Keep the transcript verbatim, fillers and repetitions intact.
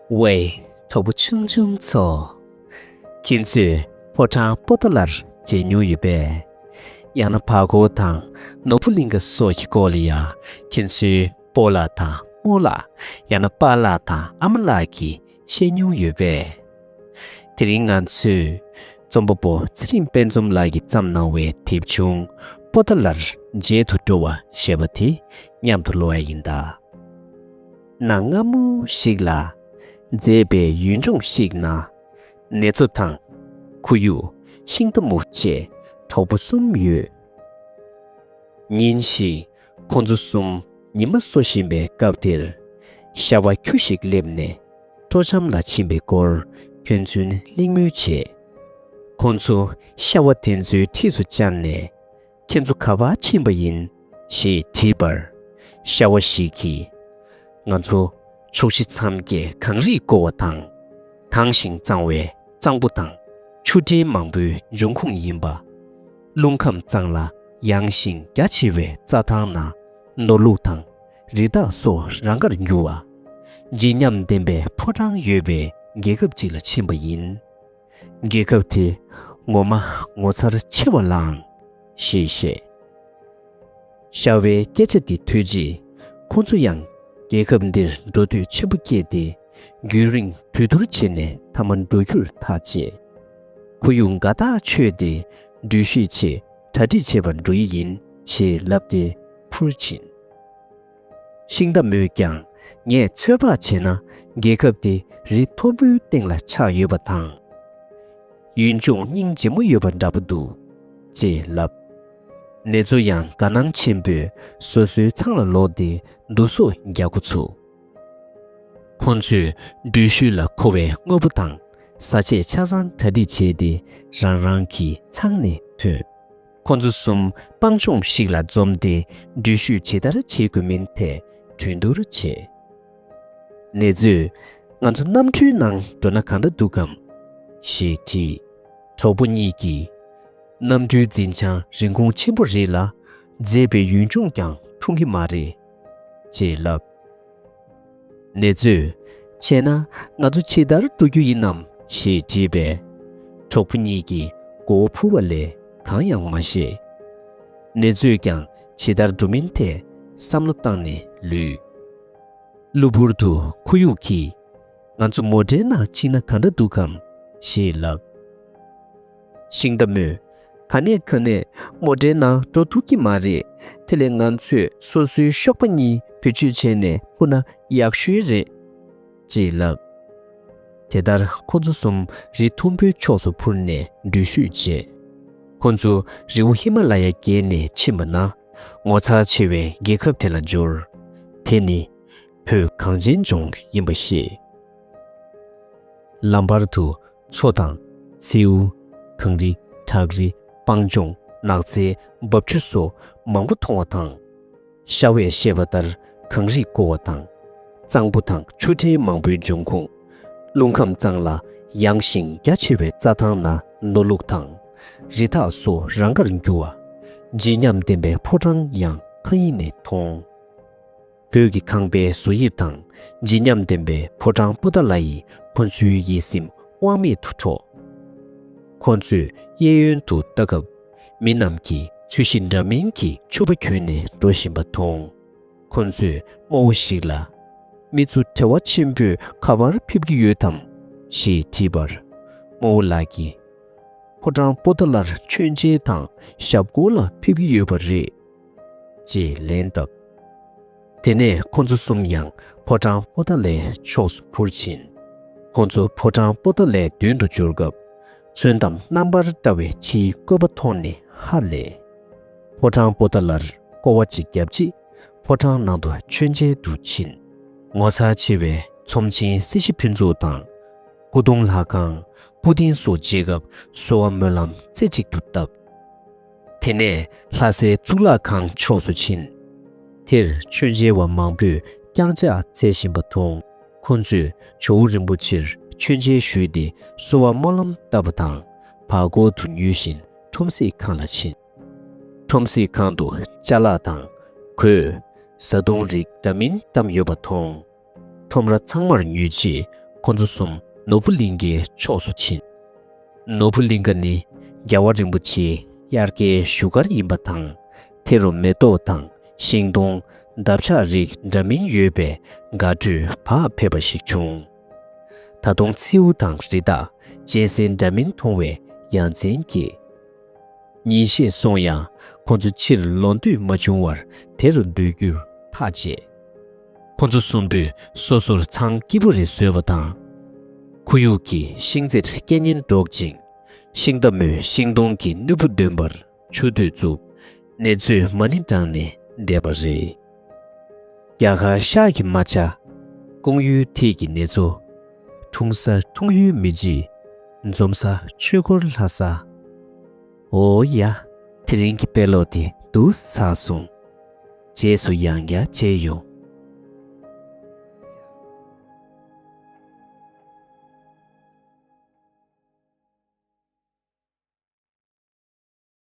ཝེ། གྲོགས་པོ་ཆུང་ཆུང་ཚོ། ཁྱེད་ཚོས་ཕོ་བྲང་པོ་ཏཱ་ལར་མཇལ་མྱོང་ཡོད་པས། ཡང་ན་བར་སྐོར་དང་ནོར་བུ་གླིང་ག་སོགས་ཀྱི་སྐོར་ལ་ཡང་ཁྱེད་ཚོའི་སྤོ་ལགས་དང་རྨོ་ལགས། ཡང་ན་པཱ་ལགས་དང་ཨ་མ་ལགས་ཀྱིས་བཤད་མྱོང་ཡོད་པས། དེ་རིང་ང་ཚོས་རྩོམ་པ་པོ་ཚེ་རིང་དཔལ་འཛོམས་ལགས་ཀྱིས་བརྩམས་གནང་བའི་དེབ་ཆུང་པོ་ཏཱ་ལར་མཇལ་དུ་འགྲོ་བ་ཞེས་པ་དེ་མཉམ་དུ་ཀློག་ཡ་ཡིན་ད། གནའ་སྔ་མོ་ཞིག་ལ། མཛེས་པའི་ཡུལ་ལྗོངས་ཤིག་ན། ནེ་ཙོ་དང་། ཁོར་ཡུག་ཤིང་རྟ་མུ་བཅས་གྲོགས་པོ་གསུམ་ཡོད། ཉིན་ཞིག་ཁོང་ཚོ་གསུམ་ཉི་མ་གསོ་བཞིན་པའི་སྐབས་དེར། ཤ་བ་ཁྱུ་ཞིག་སླེབས་ནས་སྤྲོ་འཆམ་ལ་ཕྱིན་པའི་སྐོར་ཁྱོད་ཚོས་གླེང་མོལ་བྱས། ཁོང་ཚོ་ཤ་བ་དེ་ཚོའི་འཁྲིས་སུ་བཅར་ནས། ཁྱེད་ཚོ་ག་པར་ཕྱིན་པ་ཡིན། ཞེས་དྲིས་པར། ཤ་བ་ཞིག་གིས། ང་ཚོ་ཕྱོགས་བཞི་མཚམས་བརྒྱད་གངས་རིས་བསྐོར་བ་དང་། དྭངས་ཤིང་གཙང་བའི་གཙང་པོ་དང་ཆུ་ཕྲན་མང་པོའི་འབྱུང་ཁུངས་ཡིན་པ། རླུང་ཁམས་གཙང་ལ་ཡངས་ཤིང་རྒྱ་ཆེ་བའི་རྩྭ་ཐང་ན་ནོར་ལུག་དང་རི་དྭགས་སོགས་རང་དགར་རྒྱུ་བ། བརྗིད་ཉམས་ལྡན་པའི་ཕོ་བྲང་ཡོད་པའི་རྒྱལ་ཁབ་ཅིག་ལ་ཕྱིན་པ་ཡིན། རྒྱལ་ཁབ་དེ་ངོ་མ་ངོ་མཚར་ཆེ་བ་ལའང་། ཞེས་བཤད། ཤ་བའི་སྐད་ཆ་དེ་ཐོས་རྗེས། ཁོ་ཚོ་ཡང་རྒྱལ་ཁབ་འདིར་འགྲོ་འདོད་ཆེན་པོ་སྐྱེས་ཏེ། རྒྱུན་རིང་གྲོས་བསྡུར་བྱས་ནས་མཐའ་མ་འགྲོ་རྒྱུར་ཐག་བཅད། ཁོར་ཡུག་དགའ་ཐག་ཆོད་དེ། འགྲུལ་བཞུད་ཆེད་གྲ་སྒྲིག་བྱེད་པར་འགྲོ་ཡི་ཡིན། ཞེས་ལབ་སྟེ་འཕུར་ཕྱིན། ཤིང་རྟ་མོས་ཀྱང་། ངས་ཚོད་དཔག་བྱས་ན། རྒྱལ་ཁབ་དེ་རི་མཐོན་པོའི་སྟེང་ལ་ཆགས་ཡོད་པ་དང་། ཡུལ་ལྗོངས་སྙིང་རྗེ་མོ་ཡོད་པ་འདྲ་པོ་འདུག་ཅེས་ལབ། ནེ་ཙོ་ཡང་དགའ་སྣང་ཆེན་པོས་སོ་སོའི་ཚང་ལ་ལོག་སྟེ་འདུག་སོ་རྒྱག་འགོ་ཚུགས། ཁོང་ཚོས་འགྲུལ་བཞུད་ལ་མཁོ་བའི་དངོས་པོ་དང་བཟའ་ཆས་ཆ་ཚང་གྲ་སྒྲིག་བྱས་ཏེ་རང་རང་གི་ཚང་ནས་ཐོན། ཁོང་ཚོ་གསུམ་སྤང་ལྗོངས་ཤིག་ལ་འཛོམས་ཏེ་འགྲུལ་བཞུད་ཇི་ལྟར་བྱེད་དགོས་མིན་ཐད་གྲོས་བསྡུར་བྱས། ནེ་ཙོས། ང་ཚོ་གནམ་གྲུའི་ནང་འགྲོ་ན་གང་འདྲ་འདུག་གམ། ཞེས་དྲིས། གྲོགས་པོ་གཉིས་ཀྱིས། གནམ་གྲུའི་འཛིན་བྱང་རིན་གོང་ཆེན་པོ་རེད་ལ། མཛེས་པའི་ཡུལ་ལྗོངས་ཀྱང་མཐོང་གི་མ་རེད། ཅེས་ལབ། ནེ་ཙོས། བྱས་ན་ང་ཚོ་ཇི་ལྟར་འགྲོ་རྒྱུ་ཡིན་ནམ། ཞེས་དྲིས་པས། གྲོགས་པོ་གཉིས་ཀྱིས་མགོ་བོ་འཕུར་བ་ལས་གང་ཡང་མ་བཤད། ནེ་ཙོས་ཀྱང་ཇི་ལྟར་འགྲོ་མིན་ཐད་བསམ་བློ་བཏང་ནས་ལུས། གློ་བུར་དུ་ཁོར་ཡུག་གིས། ང་ཚོ་མོ་ཊའི་ནང་ཕྱིན་ན་ག་འདྲ་འདུག་གམ། ཞེས་ལབ། ཤིང་རྟ་མོས། ག་ནས་ག་ནས་མོ་ཊའི་ནང་འགྲོ་ཐུབ་ཀྱི་མ་རེད། དེ་ལས་ང་ཚོས་སོ་སོའི་གཤོག་པ་གཉིས་བེད་སྤྱོད་བྱས་ནས་འཕུར་ན་ཡག་ཤོས་རེད། ཅེས་ལབ། དེ་ལྟར་ཁོ་ཚོ་གསུམ་རི་མཐོན་པོའི་ཕྱོགས་སུ་འཕུར་ནས་འགྲུལ་བཞུད་བྱས། ཁོ་ཚོ་རི་བོ་ཧི་མ་ལ་ཡ་བརྒལ་ནས་ཕྱིན་པ་ན། ངོ་མཚར་ཆེ་བའི་རྒྱལ་ཁབ་དེ་ལ་འབྱོར། དེ་ནི་བོད་གངས་ཅན་ལྗོངས་ཡིན་པ་ཤེས། ལམ་བར་དུ་མཚོ་དང་། མཚེའུ། གངས་རི། བྲག་རི། སྤང་ལྗོངས། ནགས་ཚལ། འབབ་ཆུ་སོགས་མང་པོ་མཐོང་བ་དང་། ཤ་བས་བཤད་པ་ལྟར་གངས་རིས་བསྐོར་བ་དང་། གཙང་པོ་དང་ཆུ་ཕྲན་མང་པོའི་འབྱུང་ཁུངས། རླུང་ཁམས་གཙང་ལ་ཡངས་ཤིང་རྒྱ་ཆེ་བའི་རྩྭ་ཐང་ན་ནོར་ལུག་དང་། རི་དྭགས་སོགས་རང་དགར་རྒྱུ་བ། བརྗིད་ཉམས་ལྡན་པའི་ཕོ་བྲང་ཡང་མཁའ་དབྱིངས་ནས་མཐོང་། བོད་ཀྱི་ཁང་པའི་བཟོ་དབྱིབས་དང་བརྗིད་ཉམས་ལྡན་པའི་ཕོ་བྲང་པོ་ཏཱ་ལ་ཡིས་ཁོ་ཚོའི་ཡིད་སེམས་དབང་མེད་དུ་འཕྲོག་ཁོ་ཚོས་གཡས་གཡོན་དུ་ལྟ་སྐབས། མི་རྣམས་ཀྱིས་ཚོས་གཞི་འདྲ་མིན་གྱི་ཕྱུ་པ་གྱོན་ནས་འགྲོ་བཞིན་པ་མཐོང་། ཁོ་ཚོས་རྨོ་བོ་ཞིག་ལ། མི་ཚོ་བྲེལ་བ་ཆེན་པོས་ག་པར་ཕེབས་ཀྱི་ཡོད་དམ། ཞེས་དྲིས་པར། རྨོ་བོ་ལགས་ཀྱིས། ཕོ་བྲང་པོ་ཏཱ་ལར་མཆོད་མཇལ་དང་ཞབས་སྐོར་ལ་ཕེབས་ཀྱི་ཡོད་པ་རེད། ཅེས་ལན་བཏབ། དེ་ནས་ཁོ་ཚོ་གསུམ་ཡང་ཕོ་བྲང་པོ་ཏཱ་ལའི་ཕྱོགས་སུ་འཕུར་ཕྱིན། ཁོ་ཚོ་ཕོ་བྲང་པོ་ཏཱ་ལའི་མདུན་དུ་འབྱོར་སྐབས། ཚོན་མདངས་རྣམ་པར་བཀྲ་བའི་ཕྱིའི་བཀོད་པ་མཐོང་ནས་ཧ་ལས། ཕོ་བྲང་པོ་ཏཱ་ལར་སྐོར་བ་གཅིག་བརྒྱབ་རྗེས་ཕོ་བྲང་ནང་དུ་མཆོད་མཇལ་དུ་ཕྱིན། ངོ་མཚར་ཆེ་བའི་ཚོམས་ཆེན་སྲིད་ཞི་ཕུན་ཚོགས་དང་། སྐུ་གདུང་ལྷ་ཁང་། སྐུ་རྟེན་སོགས་མཇལ་སྐབས་གསོལ་བ་སྨོན་ལམ་རྩེ་གཅིག་ཏུ་བཏབ། དེ་ནས་ལྷ་སའི་གཙུག་ལག་ཁང་ཕྱོགས་སུ་ཕྱིན། དེར་མཆོད་མཇལ་བ་མང་པོས་བརྐྱངས་ཕྱག་འཚལ་བཞིན་པ་མཐོང་། ཁོ་ཚོས་ཇོ་བོ་རིན་པོ་ཆེར་མཆོད་མཇལ་ཞུས་ཏེ་གསོལ་བ་སྨོན་ལམ་བཏབ་པ་དང་བར་སྐོར་དུ་ཉུལ་བཞིན་ཁྲོམ་གཟིགས་ཁང་ལ་ཕྱིན། ཁྲོམ་གཟིགས་ཁང་དུ་ཅ་ལག་དང་གོས། བཟའ་བཏུང་རིགས་འདྲ་མིན་བཀྲམ་ཡོད་པ་མཐོང་། ཁྲོམ་ར་ཚང་མར་ཉུལ་རྗེས་ ཁོ་ཚོ་གསུམ་ནོར་བུ་གླིང་གའི་ཕྱོགས་སུ་ཕྱིན། ནོར་བུ་གླིང་ག་ནི་རྒྱལ་བ་རིན་པོ་ཆེའི་དབྱར་ཁའི་བཞུགས་སྒར་ཡིན་པ་དང་། དེ་རུ་མེ་ཏོག་དང་ཤིང་སྡོང་འདབ་ཆགས་རིགས་འདྲ་མིན་ཡོད་པའི་དགའ་སྤྲོས་བག་ཕེབས་པ་ཞིག་བྱུང་། ད་དུང་མཚེའུ་དང་རི་དྭགས་གཅན་གཟན་འདྲ་མིན་མཐོང་བའི་ཡ་མཚན་སྐྱེས། ཉིན་ཤས་སོང་ཡང་ཁོ་ཚོ་ཕྱིར་ལོག་འདོད་མ་བྱུང་བར་དེ་རུ་སྡོད་རྒྱུར་ཐག་བཅད། ཁོ་ཚོ་གསུམ་པོས་སོ་སོར་ཚང་སྐྱིད་པོ་རེ་བཟོས་པ་དང་། ཁོར་ཡུག་གི་ཤིང་རྩེར་སྐད་སྙན་སྒྲོག་ཅིང་། ཤིང་རྟ་མོས་ཤིང་སྡོང་གི་སྣུད་པ་འདོན་པར་མཆུ་ཏོས་བཙུགས། ནེ་ཙོས་མ་ཎི་བགྲངས་ནས་བསྡད་པ་རེད། རྒྱ་གར་ཤར་གྱི་རྨ་བྱ། ཀོང་ཡུལ་ཐིག་གི་ནེ་ཙོ། འཁྲུངས་ས་འཁྲུངས་ཡུལ་མི་འཇིགས། འཛོམས་ས་ཆོས་འཁོར་ལྷ་ས། འོ་ཡ། དེ་རིང་གི་དཔེ་ཀློག་དེ་སྡུག་ཚ་སོང་། རྗེས་སུ་ཡང་བསྐྱར་མཇལ་ཡོང་